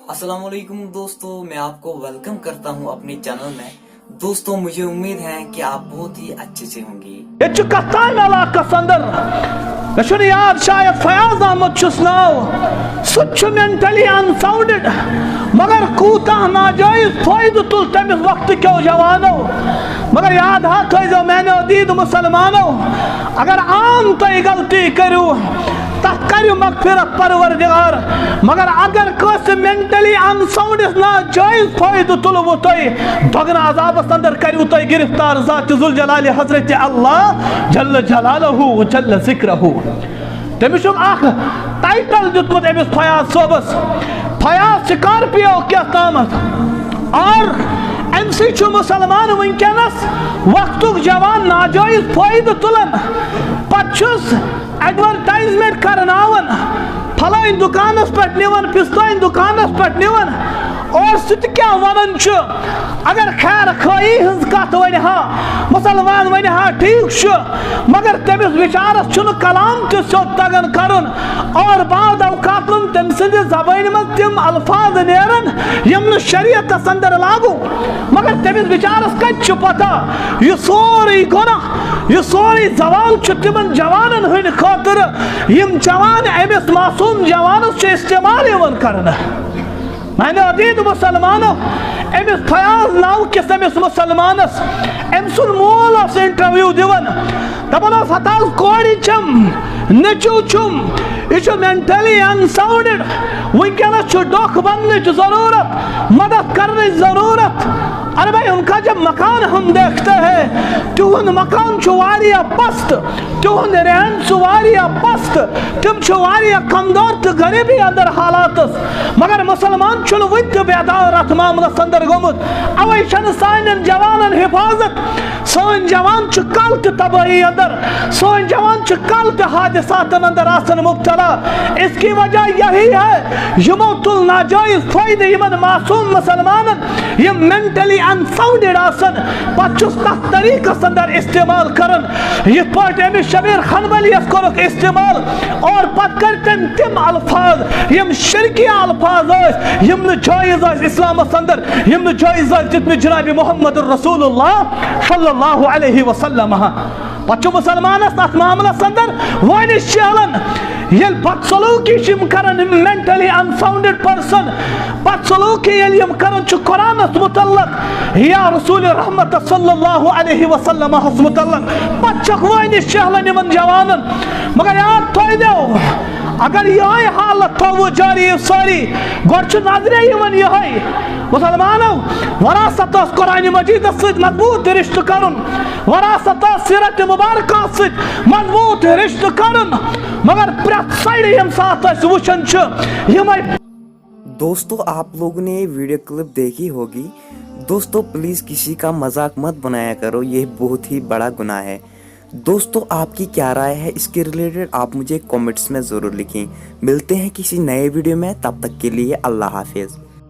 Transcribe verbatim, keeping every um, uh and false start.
السلام علیکم دوستو، میں آپ کو ویلکم کرتا ہوں اپنے چینل میں۔ دوستو، مجھے امید ہے کہ آپ بہت ہی اچھے سے ہوں گے۔ ییٚتہِ چھُ کتھ تام علاقس اندر، مےٚ چھُنہٕ یاد، شاید فیاض احمد چھُس ناو، سُہ تہِ چھُ مینٹلی انساؤنڈڈ، مگر کوٗتاہ ناجٲیز فٲیدٕ تُل تٔمِس وقتہٕ کیو جوانو۔ مگر یاد ہا تھٲیزیو میانیو عزیز مسلمانو، اگر عام تُہۍ غلطی کٔرِو، تتھ کٔرِو مغفرت پروردگار۔ مگر اگر کٲنٛسہِ مینٹلی انساؤنڈس ناجٲیز فٲیدٕ تُلوٕ تۄہہِ، دۄگنہٕ عذابس اندر کٔرِو تۄہہِ گرفتار ذات ذوالجلال حضرت اللہ جل جلالہ و جل ذکرہ۔ تٔمِس چھُکھ اکھ ٹائٹل دیُتمُت أمِس فیاض صٲبس، فیاض سکارپیو کیٛاہ تامَتھ۔ اور امہِ سۭتۍ چھُ مسلمان وٕنکیٚنس وقتُک جوان ناجٲیز فٲیدٕ تُلان، پتہٕ چھُس ایڈورٹائزمنٹ کرناوان، فلٲنۍ دُکانس پٮ۪ٹھ نِوان، فستٲنۍ دُکانس پٮ۪ٹھ نِوان۔ اور سُہ تہِ کیٛاہ ونان چھُ، اگر خیر خٲہی ہٕنٛز کتھ ونہِ ہا، مسلمان ونہِ ہا ٹھیٖک چھُ، مگر تٔمِس بِچارس چھُنہٕ کلام تہِ سیوٚد تگان کرُن۔ اور بعض اوقاتن تٔمۍ سٕنٛدِ زبٲنۍ منٛز تِم الفاظ نیران یِم نہٕ شریعتس اندر لاگو۔ مگر تٔمِس بِچارس کتہِ چھُ پتہ، یہِ سورُے گۄناہ، یہِ سورُے زوال چھُ تِمن جوانن ہٕنٛدِ خٲطرٕ، یِم جوان أمِس معصوم جوانس چھِ استعمال یِوان کرنہٕ۔ میانہِ عزیز مسلمانو، أمِس فیاض ناو کِس أمِس مسلمانس أمۍ سُنٛد مول اوس انٹرویو دِوان، دپان اوس، ہتہٕ حظ کورِ چھم، نیٚچو چھُم، یہِ چھُ مینٹلی انساؤنڈڈ، وٕنکیٚنس چھُ ڈوکھ بننٕچ ضروٗرت، مدد کرنٕچ ضروٗرت۔ ارے بھائی، ان کا جب مکان ہم دیکھتے ہیں، تِہُنٛد مکان چھُ واریاہ پست، تِہُنٛد رہن چھُ واریاہ پست، تِم چھِ واریاہ کمزور تہٕ غریبی اندر حالاتس، مگر مسلمان چھُنہٕ وُنہِ تہِ بیدار اتھ معاملس اندر گوٚمُت۔ اوے چھنہٕ سانٮ۪ن جوانن حفاظت۔ سٲنۍ جوان چھِ کل تہِ تبٲہی اندر، سٲنۍ جوان چھِ کل تہِ حادثاتن اندر آسان مبتلا۔ اس کی وجہ یہی ہے، یِمو تُل ناجٲیز فٲیدٕ یِمن معصوم مسلمانن، یِم مینٹلی انساؤنڈڈ آسان، پتہٕ چھُس تتھ طریقس اندر استعمال کران، یِتھ پٲٹھۍ أمِس شبیر خنبلیس کوٚرُکھ استعمال، اور پتہٕ کٔرۍ تٔمۍ تِم الفاظ، یِم شرکیہ الفاظ ٲسۍ، یِم نہٕ جٲیز ٲسۍ اسلامس اندر، یِم نہٕ جٲیز ٲسۍ دیُتمٕتۍ جناب محمد رسول اللہ صلی اللہ علیہ وسلم۔ پتہٕ چھُ مسلمانس تتھ معاملس اندر وٲنِس شیہلان، ییٚلہِ بدسلوٗکی چھِ یِم کران، یِم مینٹلی انساؤنڈڈ پرسن، بدسلوٗکی ییٚلہِ یِم کران چھِ قرآنس متعلق یا رسول رحمت صلی اللہ علیہ وسلمس متعلق، پتہٕ چھکھ وٲنِس شیہلان یِمن جوانن۔ مگر یاد تھٲیزیو، اگر یِہوٚے حالت تھاوو جاری سٲری، گۄڈٕ چھُ نظرے یِوان یِہوٚے۔ مسلمانو، وراثت ٲس قرآن مجیدس سۭتۍ مضبوٗط رشتہٕ کرُن، وراثت ٲس سیرت مبارکہ سۭتۍ مضبوٗط رشتہٕ کرُن، مگر پرٛٮ۪تھ سایڈٕ ییٚمہِ ساتہٕ أسۍ وٕچھان چھِ یِمے۔ دوستو، آپ لوگوں نے یہ ویڈیو کلپ دیکھی ہوگی۔ دوستو، پلیز کسی کا مذاق مت بنایا کرو، یہ بہت ہی بڑا گناہ ہے۔ دوستو، آپ کی کیا رائے ہے اس کے ریلیٹڈ، آپ مجھے کمنٹس میں ضرور لکھیں۔ ملتے ہیں کسی نئے ویڈیو میں، تب تک کے لیے اللہ حافظ۔